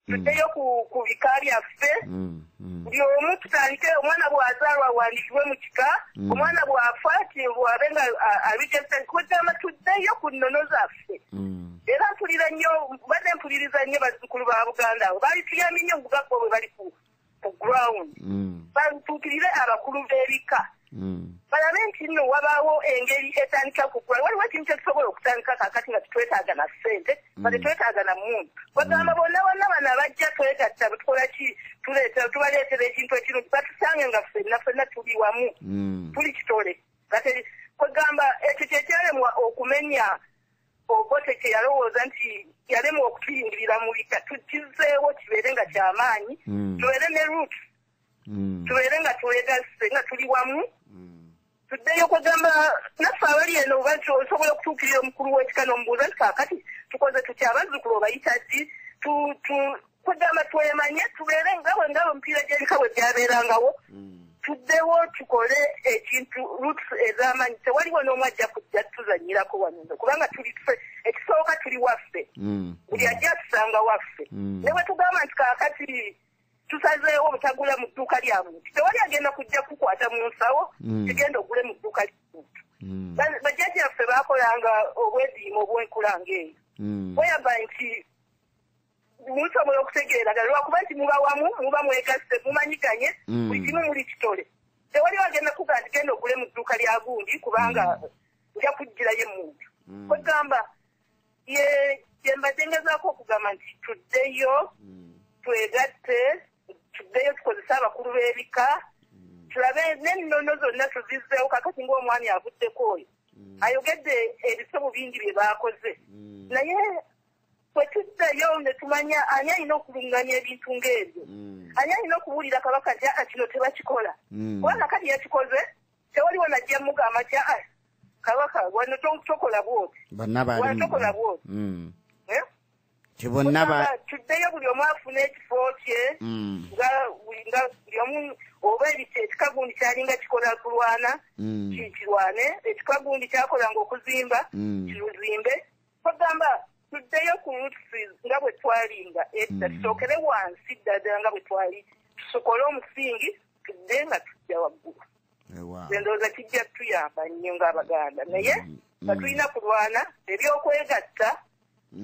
Tuddeyo ku bika byaffe. Buli omu tutandike, omwana bw'azaalwa awandiikibwe mu kika, omwana bw'afa bw'abe nga aregistered. Kwegamba tuddeyo ku nnono zaffe. Era mpulira nnyo, mbadde mpuliriza nnyo bazzukulu ba Buganda abo baali tuyambye nnyo mugagga bwe bali ku ground. Batuukirire abakulu b'ebika, balabe nti nno wabaawo engeri etandika ku ground. Waliwo ekintu kyetusobola okutandika kaakati nga tetwetaaga na ssente, nga tetwetaaga na muntu. Bagamba bonna bonna bano abajja twegatta, tukola ki, tuleeta, tubaleetera ekintu ekirungi, batusange nga ffenna ffenna tuli wamu, tuli kitole. Kati kwegamba ekyo kyekyalemwa okumenya Obote kye yalowooza nti yalemwa okutuyingirira mu bika, tukizeewo kibeere nga kyamaanyi, tubeere ne roots, tubeere nga twegasse, nga tuli wamu. Tuddeyo, kwegamba naffe abali eno oba nti osobola okutuukirira omukulu w'ekika n'omubuuza nti kaakati tukoze tutya, abazzukulu obayita ddi? Kwegamba twemanye, tubeere nga bwe nga omupiira gy'ebika bwe byabeerangawo. Tuddewo tukole ekintu, roots ez'amaanyi. Tewaliwo n'omu ajja kujja tuzannyirako wano, kubanga tuli ffe ekisooka tuli waffe. Buli ajja atusanga waffe. Ne bwe tugamba nti kaakati tusazeewo obutagula mu dduuka lya muntu, tewali agenda kujja kukwata mu nsawo tugenda ogule mu dduuka lya muntu. Bajjajjaffe baakolanga obwediimo obw'enkulanga eyo, whereby nti musobola okutegeeragana lwakuba nti muba wamu, muba mwegasse, mumanyiganye, buli kimu muli kitole. Tewali agenda kugaa nti genda ogule mu dduuka lya gundi kubanga nja kugirayo emuntu. Kwegamba ye gyembadde ngezaako okugamba nti tuddeyo twegatte, tuddeyo tukozese abakulu b'ebika, tulabe n'ennono zonna tuzizzeewo. Kakati ng'omwami avuddeko oyo ayogedde ebisobo bingi bye baakoze, naye bwe tuddayo ne tumanya ani alina okulungamya ebintu ng'ebyo, ani alina okubuulira Kabaka nti aa, kino tebakikola, kubanga kati yakikoze, tewaliwo najja mugamba nti aa, Kabaka, wano tokola bwoti, wano tokola bwoti. Eh? Tibonna tuddeyo buli omu afune ekifo kye, nga buli omu oba ekika gundi kyalinga kikola kulwana, kirwane, ekika gundi kyakolanga okuzimba, kiruzimbe. Kwegamba tuddeyo ku roots nga bwe twalinga edda, tusookere wansi ddala nga bwe twali, tusokole omusingi, tudde nga tujja waggulu. Ndowooza kijja tuyamba nnyo ng'Abaganda, naye nga tulina kulwana ebyokwegatta.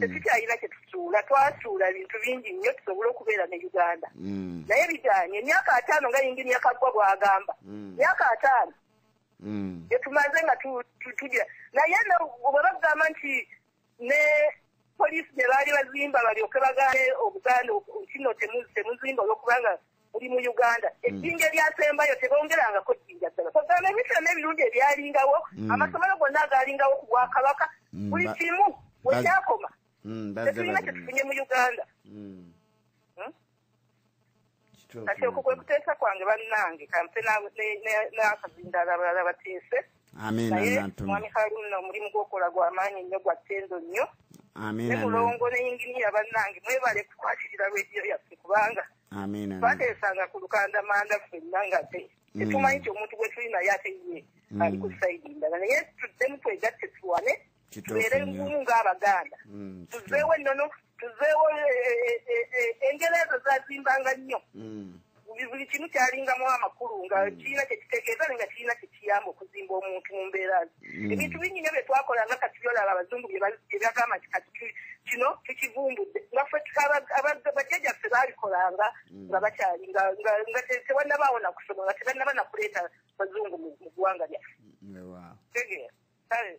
Tetukyalina kye tusuula, twasuula bintu bingi nnyo tusobole okubeera ne Uganda, naye biganye. Emyaka 50, nga yinginiya Kaggwa bw'agamba, myaka 50 gyetumaze nga tugira, naye bwe bagamba nti ne poliisi gye baali bazimba balyoke bagaane Obuganda kino temuzimba olwokubanga muli mu Uganda, ejjinja eryasembayo tebongerangako jjinja ddala. Kogamba ebintu byonna ebirungi ebyalingawo, amasomero gonna agaalingawo ku bwakabaka, buli kimu wekyakoma, tetulina kyetufunye mu Uganda. Kati okwo kwe kuteesa kwange, bannange. Kampe n'akazindaala abalala bateese. Naye mwami Haruna, omulimu gwokola gw'amaanyi nnyo, gwa ttendo nnyo. Ne Mulongo ne yinginiya, bannange, mwebale kukwatirira rediyo yaffe, kubanga twateesanga ku lukandamanda ffenna nga tetumanyi nti omuntu gwe tuli naye ate ye ali ku side ndala. Naye tuddemu twegatte, tuwane, tubeere ngumu ng'Abaganda, tuzeewo ennono, tuzeewo engero ezo zazimbanga nnyo. Buli kimu kyalingamu amakulu, nga kirina kyekitegeeza, nga kirina kyekiyamba okuzimba omuntu mu mbeera ze. Ebintu bingi nnyo bye twakolanga kati byolaba abazungu bye bagamba nti kati kino tukivumbudde, nga ffe bajjajjaffe babikolanga nga bakyali nga tewannabaawo nakusoma, nga tebannaba nakuleeta bazungu mu ggwanga lyaffe. Tegeera, kale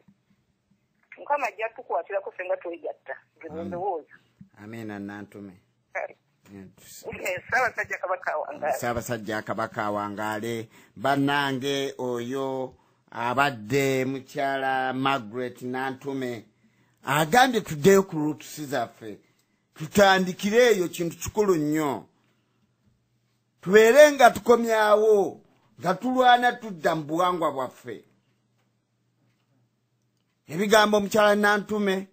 Mukama ajja tukwatirako ffe nga twegatta, nze bwe ndowooza. Amiina, Nantume. Ssaabasajja Kabaka awangaale. Ssaabasajja Kabaka awangaale. Bannange, oyo abadde mukyala Margaret Nantume, agambye tuddeyo ku roots zaffe, tutandikire eyo. Kintu kikulu nnyo tubeere nga tukomyawo, nga tulwana, tudda mu buwangwa bwaffe. Ebigambo mukyala Nantume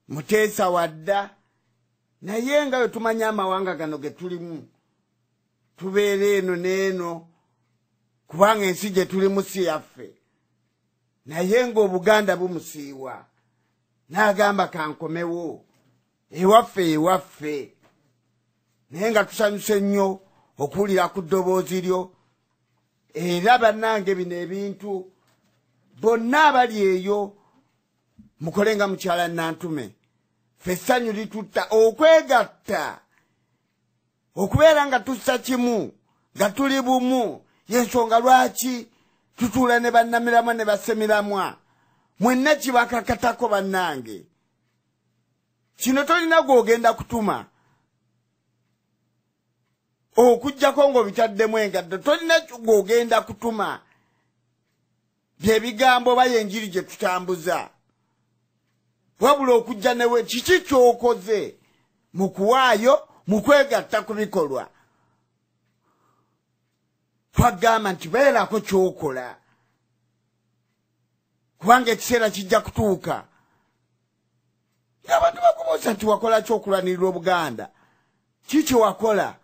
muteesa wadda, naye nga bwe tumanya amawanga gano ge tulimu, tubeera eno n'eno kubanga ensi gye tulimu si yaffe, naye ng'Obuganda bumusiiwa, n'agamba kankomewo ewaffe, ewaffe. Naye nga tusanyuse nnyo okuwulira ku ddoboozi lyo. Era bannange bino ebintu bonna abali eyo mukole nga mukyala Nantume. Ffe essanyu litutta okwegatta, okubeera nga tussa kimu, nga tuli bumu. Y'ensonga lwaki tutuula ne bannamiramwa ne bassemiramwa. Mwenna kibakakatako bannange. Kino tolina gw'ogenda kutuma okuggyako ng'obitaddemu engatto, tolina gw'ogenda kutuma. Byebigambo oba y'enjiri gye tutambuza. Wabula okujja newe kiki ky'okoze mu kuwaayo, mu kwegatta ku bikolwa. Twagamba nti beerako ky'okola, kubanga ekiseera kijja kutuuka ng'abantu bakubuuza nti wakola ki okulwanirira Obuganda? Ki kye wakola?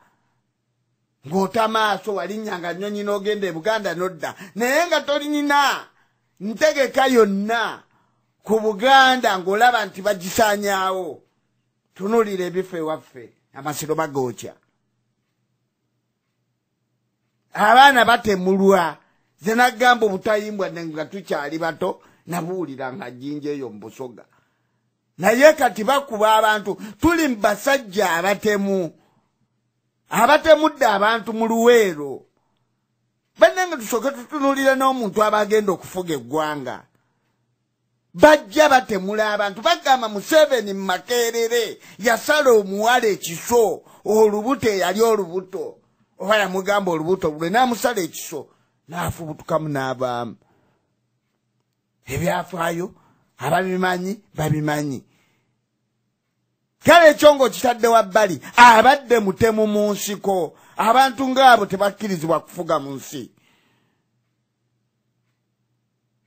Ng'ota maaso walinnyanga nnyonyi n'ogenda e Buganda n'odda, naye nga tolina ntegeka yonna ku Buganda ng'olaba nti bagisaanyaawo. Tunuulira ebifo ewaffe, amasiro bagookya, abaana batemulwa. Nze nagamba obutayimbwa nga tukyali bato, nabuwulira nga jjinja eyo mu Busoga. Naye kati bakuba abantu. Tuli mu basajja abatemu, abatemudde abantu mu Luweero. Bannange tusooke tutunuulira n'omuntu aba agenda okufuga eggwanga. Bajja batemula abantu. Bagamba Museveni mu Makerere yasala omuwala ekiso, olubuto eyali olubuto, oba yamugamba olubuto lwe n'amusala ekiso n'afubutukamu n'abaamu. Ebyafaayo ababimanyi babimanyi. Kale ekyo ng'okitadde wabbali, abadde mutemu mu nsiko. Abantu ng'abo tebakkirizibwa kufuga mu nsi.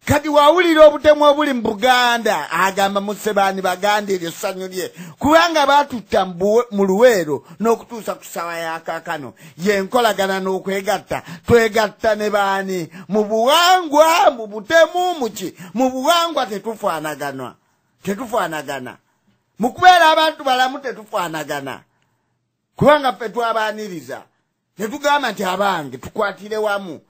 Kati wawulira obutemu obuli mu Buganda, agamba Museveni Baganda eryo ssanyu lye, kubanga baatutta mu Luweero n'okutuusa ku ssaawa ya kaakano. Y'enkolagana n'okwegatta. Twegatta ne baani? Mu buwangwa, mu butemu, muki? Mu buwangwa tetufaanagana, tetufaanagana. Mu kubeera abantu balamu tetufaanagana, kubanga ffe twabaaniriza tetugamba nti abange tukwatire wamu,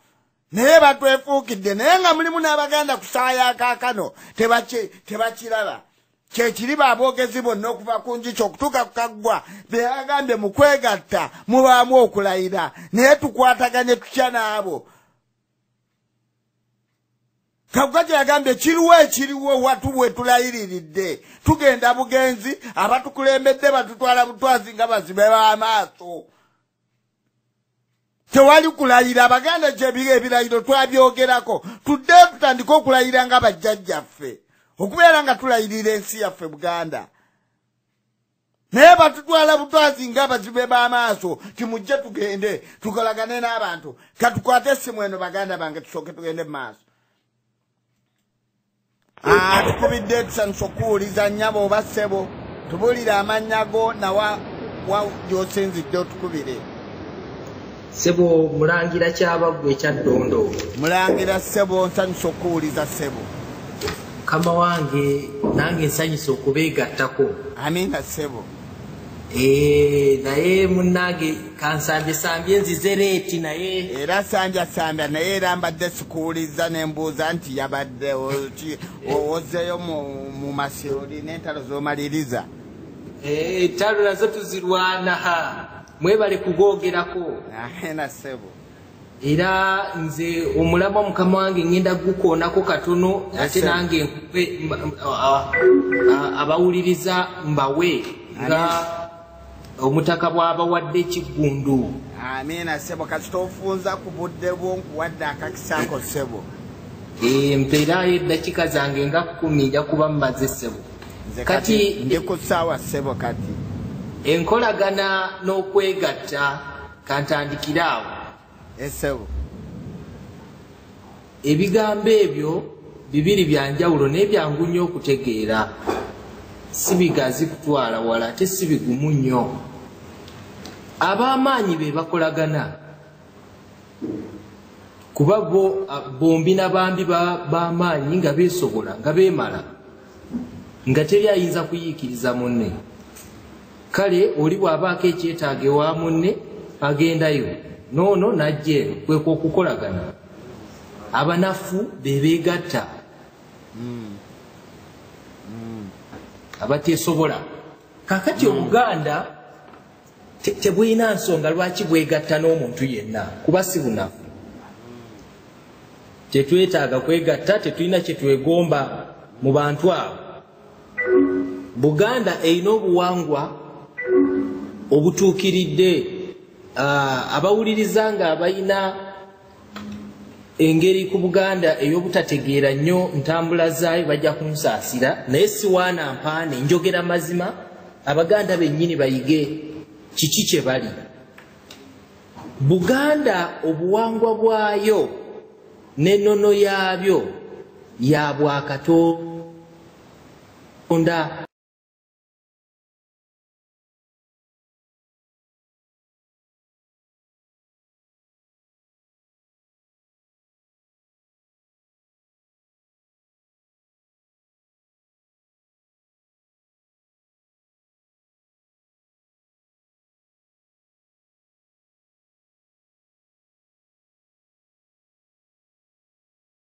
naye batwefuukidde. Naye nga mulimu n'Abaganda ku ssaawa ya kaakano tebakiraba. Kyekiriba aboogezi bonna okuva ku njuki okutuuka ku kaggwa be bagambye mu kwegatta mubaamu okulayira, naye tukwataganye tutya n'abo? Kaggwa kye yagambye kiriwo ekiriwo, watu bwe tulayiriridde tugenda bugenzi, abatukulembedde batutwala butwazi nga bazibe b'amaaso. Tewali kulayira. Abaganda ebirayiro twabyogerako, tuddeyo tutandike okulayira nga bajjajjaffe, okubeera nga tulayirira ensi yaffe Buganda. Naye batutwala butwazi nga bazibe b'amaaso. Timujje tugende tukolagane n'abantu. Katukwate essimu eno baganda bange, tusooke tugende mu maaso. Tukubidde, tusanyusa okuwuliza nnyabo oba ssebo. Tubuulire amannya go nawa wa gy'osinzidde otukubire. Ssebo Mulangira Kyabaggwe ekya Ddondo. Mulangira ssebo, nsanyusa okuwuliza ssebo. Mukama wange, nange nsanyusa okubeegattako. Amiina ssebo. Naye munnange kansambye nzize late naye. Era sanjasambya, naye era mbadde sikuwuliza ne mbuuza nti yabadde owozzeeyo mu masiro n'entalo z'omaliriza. Entalo nazo tuzirwana, mwebale kugoogerako. Amiina ssebo. Era nze omulamwa mukama wange ngenda gukoonako katono, ate nange nkube abawuliriza mbawe nga omutaka bw'abawadde ekiggundu. Amiina ssebo, kasita ofunza ku budde bwo nkuwadde akakisaako ssebo. Mpeerayo eddakiika zange nga 10 nja kuba mmaze ssebo. Kati ndi ku ssaawa ssebo kati. Enkolagana n'okwegatta kantandikire awo. Essebo. Ebigambo ebyo bibiri bya njawulo naye byangu nnyo okutegeera. Si bigazi kutwala wala ate si bigumu nnyo. Ab'amaanyi be bakolagana, kuba bo bombi na bambi b'amaanyi nga beesobola nga beemala, nga teri ayinza kuyiikiriza munne. Kale oli bw'abaako ekyetaago ewa munne agendayo, noono n'ajja eno, kwekwo okukolagana. Abanafu be beegatta, abateesobola. Kaakati Obuganda tebulina nsonga lwaki bwegatta n'omuntu yenna, kuba si bunafu. Tetwetaaga kwegatta, tetulina kye twegomba mu bantu abo. Buganda erina obuwangwa obutuukiridde. Abawuliriza nga abalina engeri ku Buganda ey'obutategeera nnyo ntambula zaayo bajja kunsaasira, naye siwaana mpaane, njogera mazima. Abaganda bennyini bayige kiki kye bali. Buganda obuwangwa bwayo n'ennono yaabyo ya bwakatonda.